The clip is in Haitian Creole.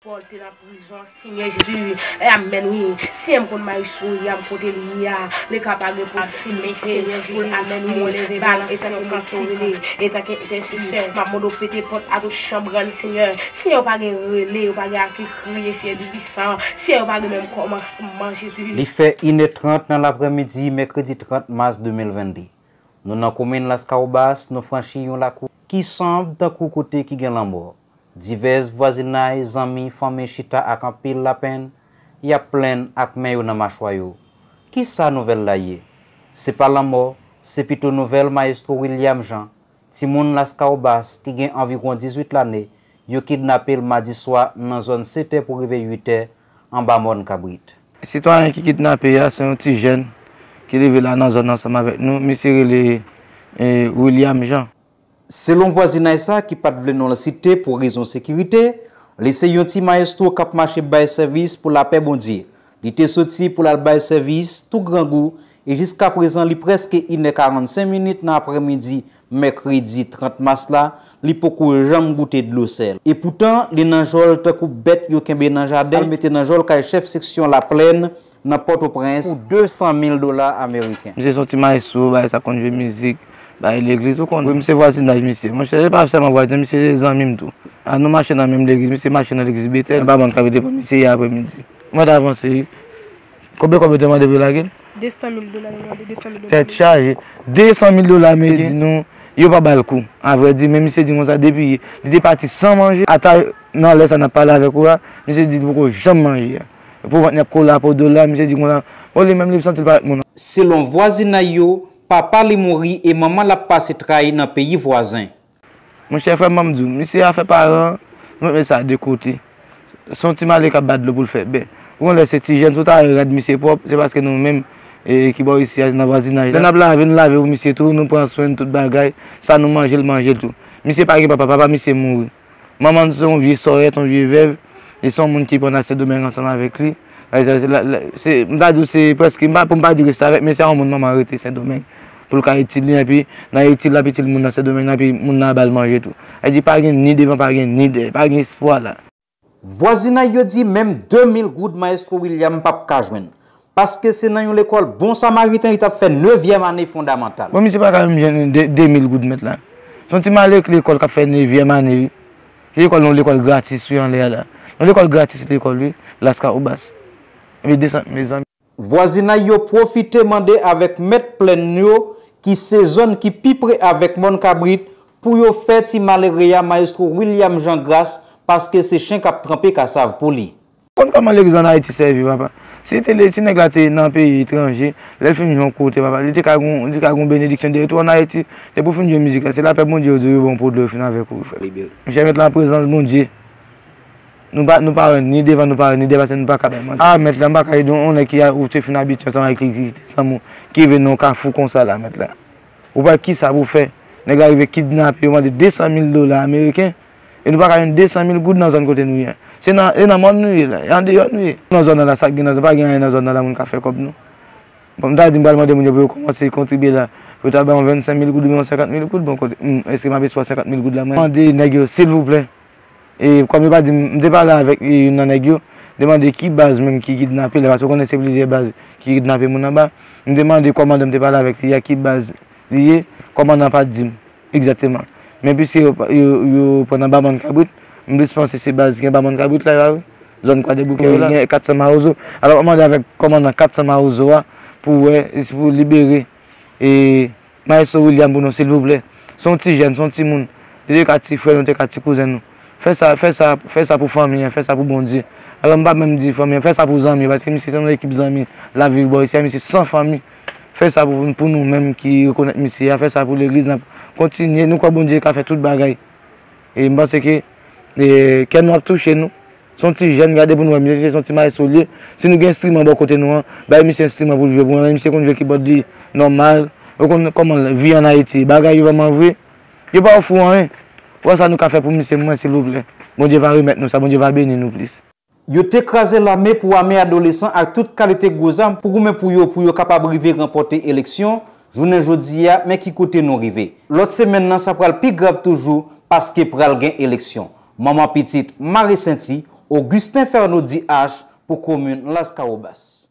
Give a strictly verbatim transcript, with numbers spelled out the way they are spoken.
Pòl te nan prizon, Senyè Jezi, e amèn wi. Senyè, m konn Maestro William kote li ye a, li ka pa gen posiblite pou l amèn wi, ba l, e tanke m ap sivile, e tanke entèsesè, m ap mande w pete pòt a tout chanm li, Senyè. Senyè, yo pa gen rele, yo pa gen a ki kriye, Senyè Divisan. Senyè, yo pa gen menm kòmansman, Jezi. Li fè inè trant nan laprèmidi, mèkredi trant mas de mil venn de. Nou nan komin Laskawobas, nou franchi yon lakou ki sonb tankou kote ki gen lanmò. Divès vwazinay, zanmi, fanmi chita ak anpil lapenn, y ap plenn ak men yo nan machwa yo. Kisa nouvèl la ye? Se pa lanmò, se pito nouvèl Mayestwo William Jean, timoun Laskawobas ki gen anviwon dizuit lane, yo kidnape l madi swa nan zòn setè pou rive uitè anba Mòn Kabrit. Sitwayen ki kidnape a se yon ti jèn ki leve la nan zòn ansanm avèk nou. Misye rele, eh, William Jean. Selon vwazinay sa ki pa t vle non l site pou rezon sekirite, li se yon ti mayestwo k ap mache bay sèvis pou lapè Bondye. Li te soti pou l al bay sèvis tou grangou e jiskaprezan li prèske inè karannsenk minit nan aprèmidi mèkredi trant mas la, li poko janm goute dlo sèl. Epoutan, li nan jòl tankou bèt yo kenbe nan jaden, al mete nan jòl kay chèf seksyon Laplèn nan Pòtoprens pou de san mil dola ameriken. Misye se yon ti mayestwo, bagay sa konn jwe mizik, bagay legliz, ou konn. Wi, misye vwazinaj misye. Monchè, se pa sèlman vwazen, misye se zanmi m tou. A, nou mache nan menm legliz, misye mache nan legliz Betèl. Anba bann k ap rete pou misye yè aprèmidi. Mwen t avanse wi. Konbyen kòb yo te mande pou yo lage l? De san mil dola yo mande, de san mil dola. Tèt chaje. De san mil dola ameriken. Di nou, yo pa ba l kou. Avrèdi, men misye di konsa, depi li te pati san manje, ata nan lè sa n ap pale avèk ou a, misye di li poko janm manje a. Pou vant li ap kole a po do la, misye di konsa, bon, li menm li santi l pa avèk moun nan. Selon vwazinay yo, papa li mouri e manman l ap pase tray nan peyi vwazen. Monchè, frè m, ban m di w, misye afè paran, nou met sa de kote. Se yon ti male k ap bat dlo pou l fè bè. Ou konn lè se ti jèn, si w ta wè rad misye pwòp, se paske nou menm, e, ki bò isi a, nan vwazinaj la. Lè n ap lave, nou lave pou misye tou, nou pran swen tout bagay. Sa nou manje, l manje l tou. Misye pa gen papa, papa misye mouri. Manman l se yon vye sòrèt, yon vye vèv. Li se yon moun ki pran nan Sendomeng ansanm avèk li. Lè sa, se la, la, se, m ta di w se prèske, m pa, pou m pa di restavèk, men se a yon moun manman rete Sendomeng. Pou l ka itil li, epi nan itil l ap itil moun nan Sendomeng nan, epi moun nan ba l manje tou. Sa di pa gen ni devan, pa gen ni dèyè, pa gen espwa la. Vwazinay yo di menm de mil goud Mayestwo William p ap ka jwenn. Paske se nan yon lekòl Bon Samariten li t ap fè nevyèm ane fondamantal. Bon, misye pa ka menm jwenn de, de mil goud mèt la. Se yon ti male k lekòl k ap fè nevyèm ane wi. Se lekòl, yon lekòl gratis wi anlè a la. Yon lekòl gratis lekòl wi, Laskawobas. Epi desann, mezanmi. Vwazinay yo pwofite mande avèk mèt plèn yo, ki se zòn ki pi pre avèk Mòn Kabrit, pou yo fè ti malere a Mayestwo William Jean gras, paske se chen k ap tranpe kasav pou li. Konn kòman legliz ann Ayiti sèvi, papa. Si te, si nèg la te nan peyi etranje, lè l fin jwe yon kote, papa, li te ka gon, li te ka gon benediksyon dèyè tou ann Ayiti. Depi w fin jwe mizik la, se lapè Bondye yo di w yo ba w pou dlo yo fin avèk ou, frè. Monchè, mèt la an prezans Bondye. Nou pa, nou pa wè ni devan, nou pa wè ni dèyè, paske nou pa ka bay manti. A, mèt la, m pa ka ede yon nèg ki a, ou te fin abitye ansanm avèk li, ki te zanmi w, ki rive nan yon kafou konsa la, mèt la. Ou pa wè kisa pou w fè. Nèg la rive kidnape, yo mande de san mil dola ameriken, e nou pa ka jwenn de san mil goud nan zòn kote nou ye. Se nan, e nan mòn nou ye la, e andeyò nou ye. Nan zòn nan la, sa k gen nan zòn, pa gen anyen nan zòn nan la, moun ka fè kòb non. Bon, m ta di m pral mande moun yo pou yo kòmanse kontribye la, pou yo ta ba yon vennsenk mil goud oubyen yon senkant mil goud, bon, kote, hmm, èske m ap espwa senkant mil goud la, mwen? Mande nèg yo, silvouplè. E kòm yo pa di m, m te pale avèk, e, youn nan nèg yo, m te mande ki baz menm ki kidnape l la, paske w konnen se plizyè baz ki kidnape moun anba. M te mande kòmandan m te pale avèk li a ki baz li ye, kòmandan an pa t di m egzakteman. Men piske yo, yo, yo pran anba Mòn Kabrit, m plis panse se baz ki anba Mòn Kabrit la, la wi. Zòn Kwadèboukè yo la. Gen katsan Mawozo. Alò, m ap mande avèk kòmandan katsan Mawozo a pou wè, pou libere, e, Maestro William pou nou, silvouplè. Se yon ti jèn, se yon timoun. Li te ka ti frè nou, te ka ti kouzen nou. Fè sa, fè sa, fè sa pou fanmi an, fè sa pou Bondye. Alò, m pa menm di fanmi an, fè sa pou zanmi yo, paske misye se yon ekip zanmi l ap viv bò isi a, misye san fanmi. Fè sa pou, pou nou menm ki rekonèt misye a, fè sa pou legliz lan. Kontinye, nou kwè Bondye ka fè tout bagay. E m panse ke, e, kè nou ap touche nou. Se yon ti jèn, gade pou nou wè, misye se yon ti mayestwo l ye. Si nou gen enstriman bò kote nou an, bay misye enstriman pou l jwe pou mwen, men misye konn jwe kibòd li nòmal. Ou konn kòman vi ann Ayiti ye, bagay yo vrèman vre. Yo pa ofri w anyen. Wè sa nou ka fè pou misye, mwen, silvouplè. Bondye va remèt nou sa, Bondye va beni nou plis. Yo te kraze lame pou ame adolesan ak tout kalite gwo zam pou goumen pou yo, pou yo kapab rive ranpòte eleksyon. Jounen jodi a, men ki kote nou rive. Lòt semèn nan, sa pral pi grav toujou, paske pral gen eleksyon. Manman pitit mare senti, Augustin Fernot D H pou komin Laskawobas.